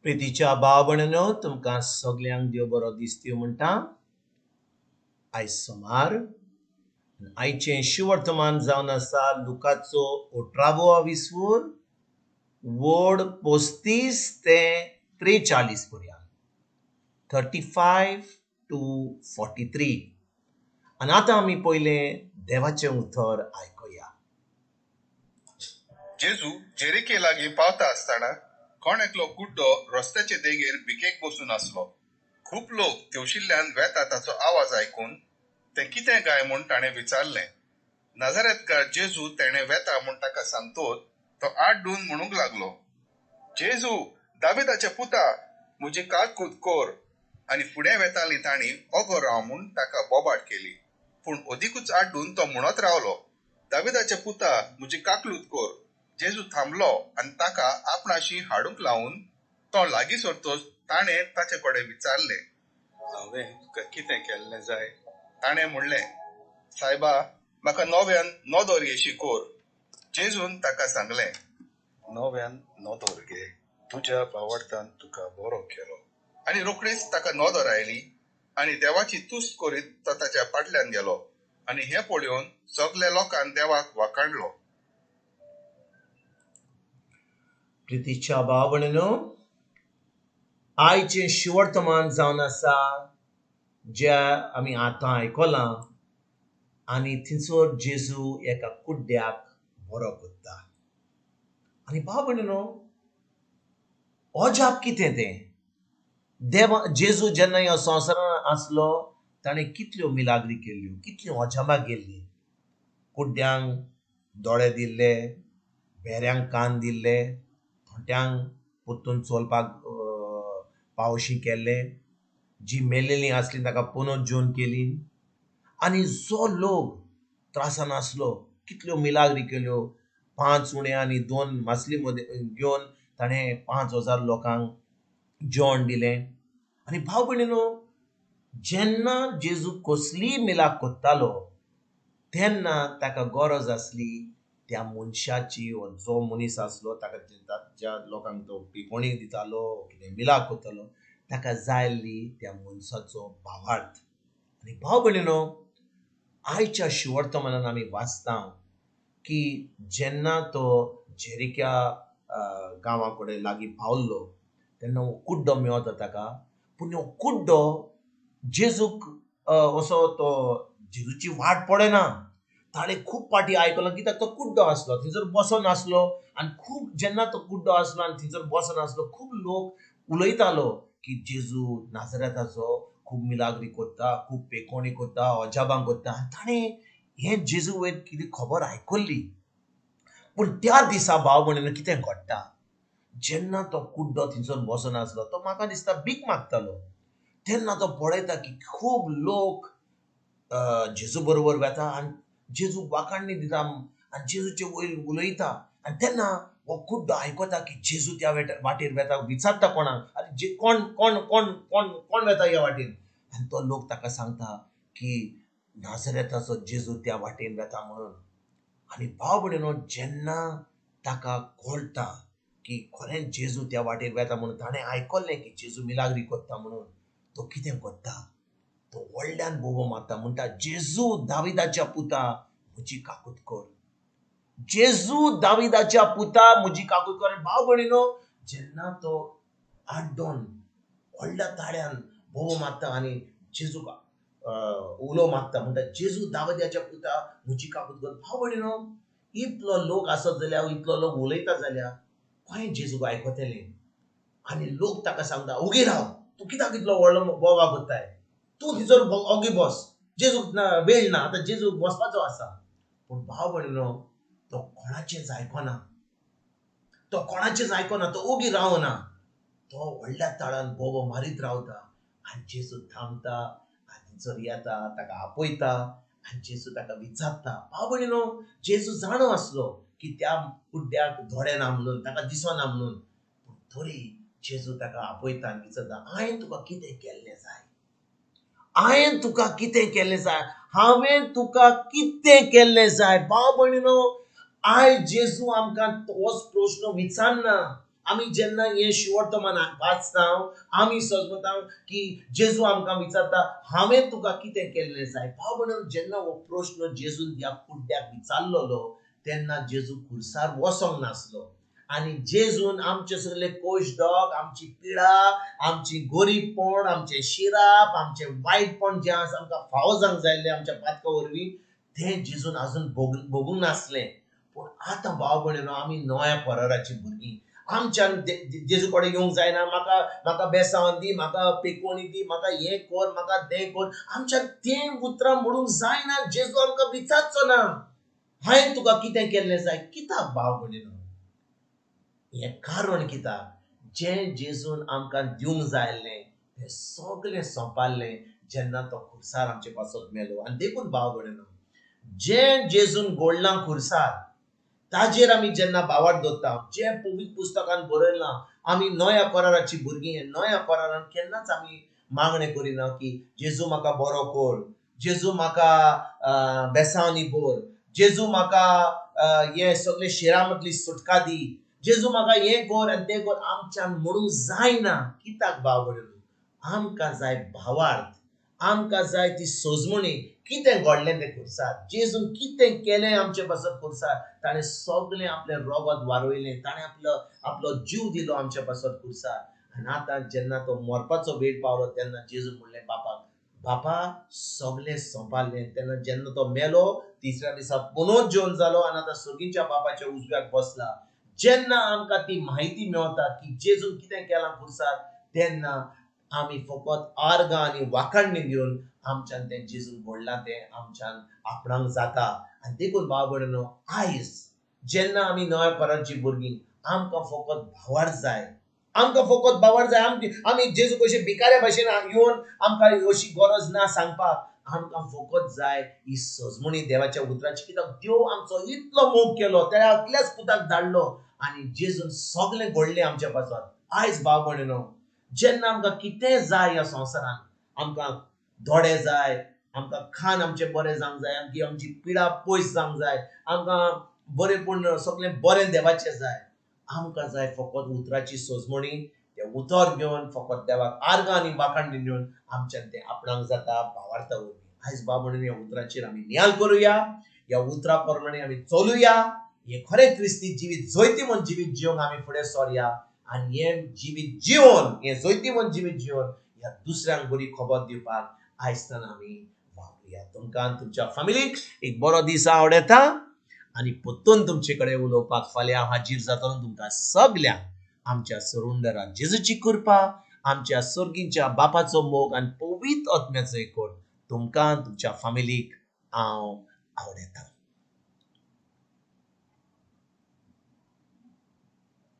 प्रितीच्या भाव भयणीनो, तुमकां सगल्यांक देव बरो दिसत्यो म्हणटा. आयज सोमार, आयचें शिवर्तमान जावन आसा लुकाचो अठरावो विसवूर वड 35 ते 43 पर्यंत, 35 to 43. आनी आतां आमी पयलें देवाचें उतर आयकुया. जेजू जेरिके लागीं पावता आसतना कोण एकलो कुड्डो रस्त्याचे देगेर भिकेक बसून आसलो. खूब लोक तेवशिल्ल्यान वेता ताचो आवाज आयकून तें कितें गाय म्हूण ताणें विचारलें. नाझारेतकार जेजू तेणें वेता म्हूण ताका सांगतोच तो आड्डून म्हणूंक लागलो, जेजू दाविदाच्या पुता, म्हजी काकूत कोर. आनी फुडें वेतालीं तांणी ओगो राव म्हूण ताका बोबाट केली, पूण अदिकूच आड्डून तो म्हणत रावलो, दाविदाच्या पुता, म्हजी काकलूत कोर. जेजू थांबलो आनी ताका आपणाशी हाडूंक लावन तो लागीं सरतोच ताणें ताचे कडेन विचारलें, हांवें तुका कितें केल्लें जाय? ताणें म्हणलें, सायबा, म्हाका नव्यान नदर येशी कोर. जेजून ताका सांगलें, नव्यान नदर घे, तुज्या भावार्थान तुका बरो केलो. आनी रोखडीच ताका नदर आयली आनी देवाची तुस्त करीत तो ताच्या फाटल्यान गेलो. आनी हें पळोवन सगल्या लोकान देवाक वाखाणलो. प्रितीच्या भाव भयणीनो, आयचें शिवर्तमान जावन आसा ज्या आमी आतां आयकलां, आनी थंयसर जेजू एका कुड्ड्याक बरो करता. आनी भाव भयणीनो, अजाप कितें तें, देवा जेजू जेन्ना ह्या संवसारांत आसलो ताणें कितल्यो मिलाग्री केल्ल्यो, कितल्यो अजापां केल्लीं. कुड्ड्यांक दोळे दिल्ले, भेऱ्यांक कान दिल्ले, थोंट्यांक परतून चलपाक पावशी केल्ले, जी मेलेलीं आसली ताका पुनर्जीवन केली. आनी जो लोक त्रासान आसलो कितल्यो मिलाग्री केल्यो, 5 उणे आनी 2 मासली मदें घेवन ताणें 5000 लोकांक जेवण दिलें. आनी भाव भयणीनो, जेन्ना जेजू कसलीय मिलाग करतालो तेन्ना ताका गरज आसली त्या मनशाची, वो जो मनीस आसलो ताका, ज्या लोकांक तो पिकोणी दितालो, कितें मिलाग करतालो, ताका जाय आसली त्या मनशाचो भावार्थ. आनी भाव भयणीनो, आयच्या शिवर्तमानान आमी वाचता की जेन्ना तो जेरिक्या गांवा कडेन लागीं पावल्लो तेन्ना हो कुड्डो मेळता ताका. पूण हो कुड्डो जेजूक असो तो जेजूची वाट पळयना. ताणें खूब पाटी आयकलां कित्याक तो कुड्डो आसलो, थंयसर बसोन आसलो. आनी खूब जेन्ना तो कुड्डो आसलो आनी थंयसर बसोन आसलो, खूब लोक उलयतालो की जेजू नाझरेताचो खूब मिलाग्री करता, खूब पेकोणी करता, अजाबां करता. आनी ताणें हें जेजू वयर कितें खबर आयकल्ली. पूण त्या दिसा भाव भयणीनो कितें घडटा, जेन्ना तो कुड्डो थंयसर बसोन आसलो, तो म्हाका दिसता भीक मागतालो, तेन्ना तो पळयता की खूब लोक जेजू बरोबर वेता आनी जेजू वाखाणणी दिता आनी जेजूचे वयर उलयता. आनी तेन्ना हो कुड्डो आयकता की जेजू त्या वाटेर वेता, विचारता कोणाक, आनी कोण कोण कोण कोण कोण वेता ह्या वाटेन? आनी तो लोक ताका सांगता की नाझरेताचो जेजू त्या वाटेन वेता म्हणून. आनी भाव भयणीनो, जेन्ना ताका कळटा की खरेंच जेजू त्या वाटेर वेता म्हणून, ताणें आयकल्लें की जेजू मिलाग्री करता म्हणून, तो कितें करता, तो व्हडल्यान बोबो मारता, म्हणटा, जेजू दाविदाच्या पुता, म्हजी काकूत कर, जेजू दाविदाच्या पुता, म्हजी काकूत कर. भाव भयणीनो, जेन्ना तो आड्डोन व्हडल्या ताळ्यान बोबो मारता आनी जेजूक उलो मागता, म्हणटा, जेजू दाविदाच्या पुता, म्हजी काकूत कर. भाव भयणीनो, इतलो लोक आसत जाल्यार, इतलो लोक उलयता जाल्यार खंय जेजूक आयकतले? आनी लोक ताका सांगता, ओगी राव, तूं कित्याक इतलो व्हडलो बोवा करताय, तूं थंयसर ओगी बस, जेजूक ना वेळ ना, आतां जेजूक बसपाचो आसा. पूण भाव भयणीनो, तो कोणाचेंच आयकना, तो कोणाचेंच आयकना, तो ओगी रावना, तो व्हडल्या ताळान बोबो मारीत रावता. आनी जेजू थांबता आनी थंयसर येता, ताका आपयता आनी जेजू ताका विचारता. भाव भयणीनो, जेजू जाणो आसलो की त्या कुड्ड्याक दोळे ना म्हणून, ताका दिसना म्हणून, पूण तरी जेजू ताका आपयता आनी विचारता, हांवें तुका कितें केल्लें जाय, हांवें तुका कितें केल्लें जाय, हांवें तुका कितें केल्लें जाय. भाव भयणीनो, आयज जेजू आमकां तोच प्रश्न विचारना, आमी जेन्ना हें शिवर्तमान वाचता आमी सजमता की जेजू आमकां विचारता हांवें तुका कितें केल्लें जाय. भाव भयणीनो, जेन्ना हो प्रश्न जेजून ह्या कुड्ड्याक विचारलेलो तेन्ना जेजू खुर्सार वचोंक नासलो आनी जेजून आमचे सगळे कोश-डॉग, आमची पिडा, आमची गोरीबपण, आमचें शिराप, आमचें वायटपण जें आसा आमकां फावो जावंक जाय आसलें आमच्या पातका वरवीं तें जेजून आजून भोगूंक नासलें. पूण आतां भाव भयणीनो, आमी नव्या कराराचीं भुरगीं. आमच्यान जेजू कडेन येवंक जायना, म्हाका म्हाका बेसांव दी, म्हाका पेकोणी दी, म्हाका हें कर, म्हाका तें कर, आमच्यान तें उतरां म्हणूंक जायना. जेजू आमकां विचारचो ना हांवें तुका कितें केल्लें जाय. कित्याक भाव भयणीनो हें कारण कित्याक जें जेजून आमकां दिवंक जाय आसलें तें सगळें सोंपारलें जेन्ना तो खुर्सार आमचे पासत मेलो. आनी देखून भाव भयणीनो, जें जेजून घडलां खुर्सार ताजेर आमी जेन्ना भावार्थ दवरता, जें पवित्र पुस्तकान बरयलां, आमी नव्या कराराची भुरगीं. नव्या करारान केन्नाच आमी मागणें करिना की जेजू म्हाका बरो कर, जेजू म्हाका बेसांवनी भर, जेजू म्हाका हें सगळे शिरामतली सुटका दी, जेजू म्हाका हें कर आनी तें कर. आमच्यान म्हणूंक जायना. कित्याक भाव भयणीनो, आमकां जाय भावार्थ, आमकां जाय ती सोजमणी कितें घडलें तें खुर्सार, जेजून कितें केलें आमचे पासत खुर्सार. ताणें सगळें आपलें रगत वारयलें, ताणें आपलो आपलो जीव दिलो आमचे पासत खुर्सार. आनी आतां जेन्ना तो मरपाचो वेळ पावलो तेन्ना जेजून म्हणलें बापाक, बापा सगळें सोंपारलें. तेन्ना जेन्ना तो मेलो तिसऱ्या दिसा पुनर्जीवन जालो आनी आतां सर्गीच्या बापाच्या उजव्याक बसला. जेन्ना आमकां ती म्हायती मेवता की जेजून कितें केलां खुर्सार तेन्ना आमी फकत आर्गां आनी वाखाणणी दिवन आमच्यान तें जेजून घडलां तें आमच्यान आपणाक जाता. आनी देखून भाव भयणीनो, आयज जेन्ना आमी नव्या कराराचीं भुरगीं, आमकां फकत भावार्थ जाय, आमकां फकत भावार्थ जाय. आमी जेजू कशे भिकाऱ्या भशेन येवन आमकां अशी गरज ना सांगपाक. आमकां फकत जाय ही सजमणी देवाच्या उतराची. कित्याक देव आमचो इतलो मोग केलो, त्या एकल्याच पुताक धाडलो आनी जेजून सगळें घडलें आमच्या पासत. आयज भाव भयणीनो, जेन्ना आमकां कितें जाय ह्या संवसारांत, आमकां दोळे जाय, आमकां खान आमचें बरें जावंक जाय, आमची आमची पिडा पयस जावंक जाय, आमकां बरें सगळें बरें देवाचें जाय, आमकां जाय फकत उतराची सजमणी. तें उतर घेवन फकत देवाक आर्गां आनी वाखाणणी दिवन आमच्यान तें आपणाक जाता भावार्था वरवीं. आयज भाव भयणीनो, ह्या उतराचेर आमी नियाळ करुया, ह्या उतरा प्रमाणे आमी चलुया. हें खरें क्रिस्ती जिवीत जैतिवंत जिवीत जिवंक आमी फुडें सरया आनी हें जिवीत जिवन, हें जैतिवंत जिवीत जिवन ह्या दुसऱ्यांक बरी खबर दिवपाक आयजताना आमी वापरुया. तुमकां तुमच्या फॅमिलीक एक बरो दीस आवडटा आनी परतून तुमचे कडेन उलोवपाक फाल्यां हाजीर जातलो. तुमकां सगल्यांक आमच्या सरुंडरा जेजूची कृपा, आमच्या सर्गीच्या बापाचो मोग आनी पवित्र आत्म्याचो एकवट तुमकां तुमच्या फॅमिलीक हांव आवडटा.